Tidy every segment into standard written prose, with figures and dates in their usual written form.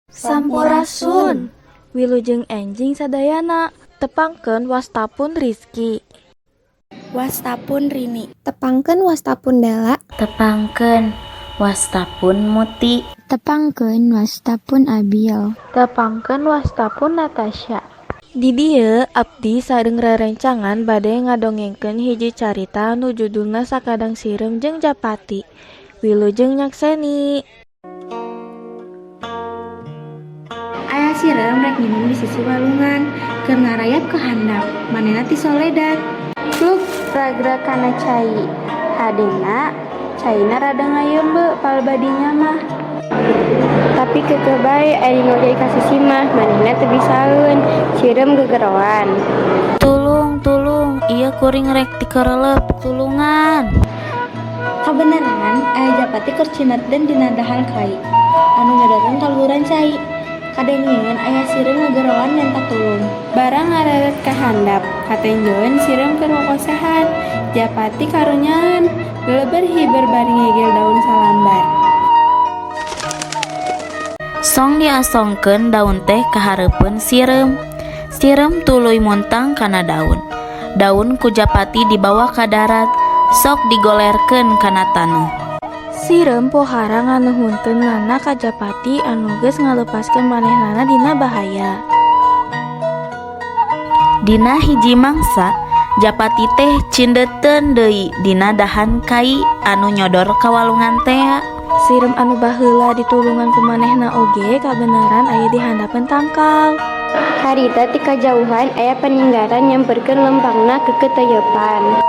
Sampurasun. Wilujeng enjing sadayana. Tepangkeun wastapun Rizky. Wastapun Rini. Tepangkeun wastapun Dela. Tepangkeun wastapun Muti. Tepangkeun wastapun Abiel. Tepangkeun wastapun Natasha. Di dieu abdi sareng rerencangan bade ngadongengkeun hiji carita nu judulna Sakadang Sireum jeung Japati. Wilujeng nyakseni. Aya sireum rek nginum di sisi walungan, keur ngarayap ka handap, manehna tisoledat. Pluk ragrag kana cai. Hadena caina rada ngayeumbe palebadinya mah. Tapi keukeuh bae ari ngojay ka sisi mah manehna teu bisaeun, sireum gegeroan. Tulung, tulung, ieu kuring rek dikerelep, tulungan. Kabeneran aya japati keur cinetdeun dina dahan kai anu nyodorkeun ka luhuran cai. Kadengeun aya sireum ngegeroan menta tulung. Barang ngareret ka handap, katenjoeun sireum keur kokosehan. Japati karunyaeun, geleber hiber bari ngegel daun salambar. Song diasongkeun daun teh ka hareupeun sireum. Sireum tuluy muntang kana daun. Daun ku Japati dibawa ka darat, sok digolerkeun kana taneuh. Sireum pohara nganuhunkeunana ka Japati anu geus ngalepaskeun manehnana dina bahaya. Dina hiji mangsa, Japati teh cindeuteun deui dina dahan kai anu nyodor ka walungan tea. Sireum anu baheula ditulungan ku manehna oge kabeneran aya di handapeun tangkal. Harita ti kajauhan aya paninggaran nyamperkeun lempangna keukeuteuyeupan.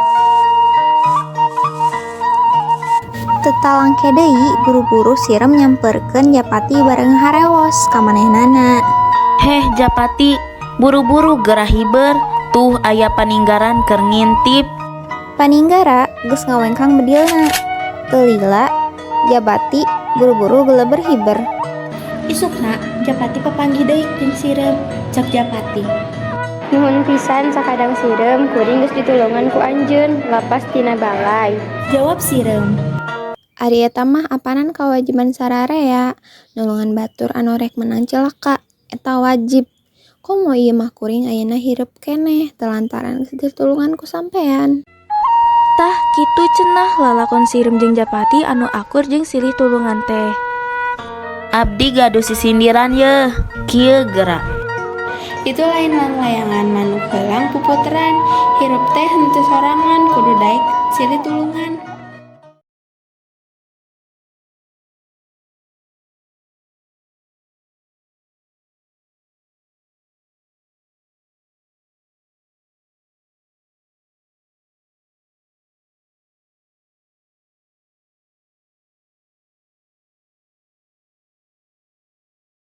Teu talangke deui buru-buru sireum nyamperkeun Japati bareng harewos ka manehnana. Heh Japati, buru-buru geura hiber, tuh aya paninggaran keur ngintip. Paninggara geus ngawengkang bedilna. Teu lila Japati buru-buru geleber hiber. Isukna Japati papanggih deui jeung sireum, cek Japati. Nuhun pisan sakadang sireum, kuring geus ditulungan ku anjeun lapas tina balai. Jawab sireum. Ari eta mah apanan kawajiban sararea, nulungan batur anu rek meunang cilaka, eta wajib. Komo ieu mah kuring ayeuna hirup keneh teh lantaran geus ditulungan ku sampean. Tah kitu cenah lalakon sireum jeung Japati anu akur jeung silih tulungan teh. Abdi gaduh sisindiran yeuh, kieu geura. Itu lain langlayangan manuk heulang puputeran, hirup teh henteu sorangan kudu daek silih tulungan.